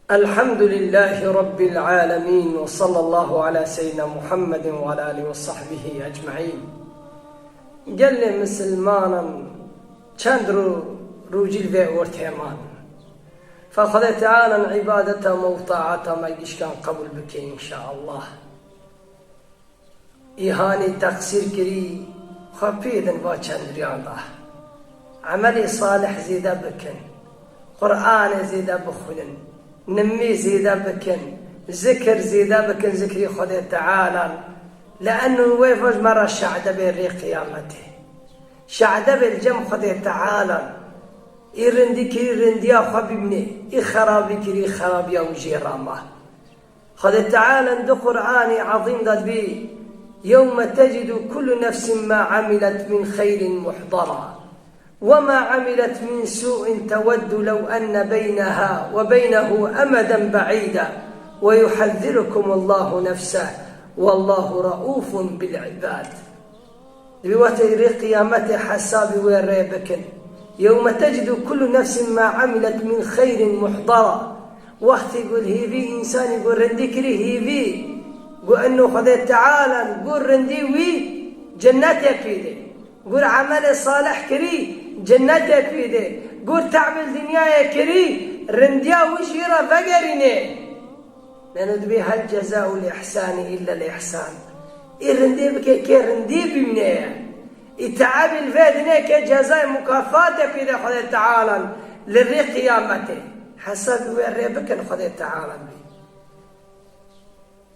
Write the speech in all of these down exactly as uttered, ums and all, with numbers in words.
Elhamdülillâhi Rabbil âlemîn ve sallallahu ala seyyidina Muhammedin ve ala alihi ve sahbihi ecmaîn. Gelê misilmanan çend ro rûcî li vê ortê man. Fe Xwedê Teala îbadeta me û taata me gişkan qebûl bike înşaallah. Îhanî teqsîr kirî, xwe pê din va çendiriyan da. Emelê salih zêde bikin. Qur'anê zêde bixwînin. Nimî zêde bikin. Zikir zêde bikin, zikrî Xwedê Teala. Li eno wê vaj me re şehde bê rê qiyametê. Şehde bê li cem Xwedê Teala. Î rindî kirî rindiya xwe bibîne. Î xerabî kirî xerabiya wî jê rama. Xwedê Teala di Qur'anê Ezîm de dibê, "Yewme tecidu kullu nefsin ma amilet min xeyrin muhdara, ve ma amilet min su'in teveddu lew enne beyneha ve beynehu emeden be'îda ve yuhezzirukumullahu nefseh, vellahu reufun bil ibad." Dibê wextê rê qiyametê hesabî wê rê bikin. Yewme tecidu kullu nefsin ma amilet min xeyrin muhdara. Wextê ku li hêvî însanî ku rindî kirî hêvî, ku eno Xwedê Teala ku rindî wî cennetê pê de. Ku emelê salih kirî cennetê pê de. Ku te'mil dinyayê kirî rindiya wî jî re vegerîne. Leno dibê hel cezaul ihsani illa l ihsan. Î rindî bike kê rindî bimneye. Î te'ebî li vê dinê kê cezayê mukafatê pê de Xwedê Teala li rê qiyametê. Hesabî wê rê bikin Xwedê Teala bî.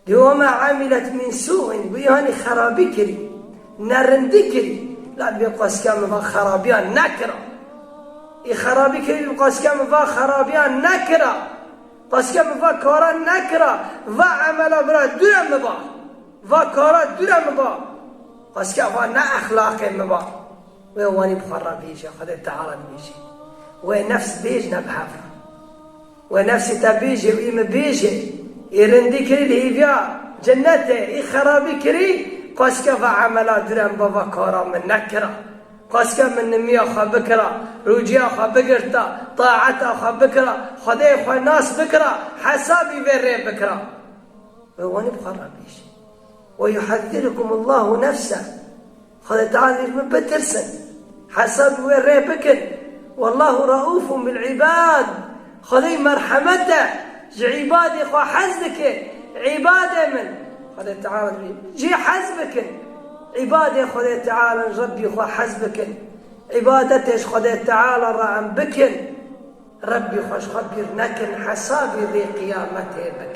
Di wema amilet min su'in, bu yanî xerabî kirî, nerindî kirî. La dibê qasika min va xerabiya nekira. Î xerabî kirî, qasika min va xerabiya nekira. Qasika min va kara nekira, va emela bira dûre min ba. Va kara dûre min ba. Qasika va ne exlaqê min ba. Wê wanî bi xwe re bêje, Xwedê Teala dibêje. Wê nefs bêj ne bi hev re. Wê nefsê te bêje, wî min bêje. Î rindî kirî li hêviya cennetê, î xerabî kirî, qasika va emela dûre min ba, va kara min nekira. Qasika min nimiya xwe bikira, rûciya xwe bigirta, taeta xwe bikira, Xwedê xwe nas bikira, hesabî vê rê bikira. Wê wanî bi xwe re bêje. Ve yuhezzirukumullahu nefseh. Xwedê Teala dibêje, min bitirsin. Hesabî wê rê bikin. Wallahu reufun bil ibad. Xwedê merhemet e. Ji îbadê xwe hez dike. Îbadê min. Xwedê Teala dibêje, jê hez bikin. Îbadê Xwedê Teala, Rebbî xwe hez bikin. Îbadetê ji Xwedê Teala re em bikin. Rebbî xwe ji xwe bîr nekin, hesabî rê qiyametê bikin.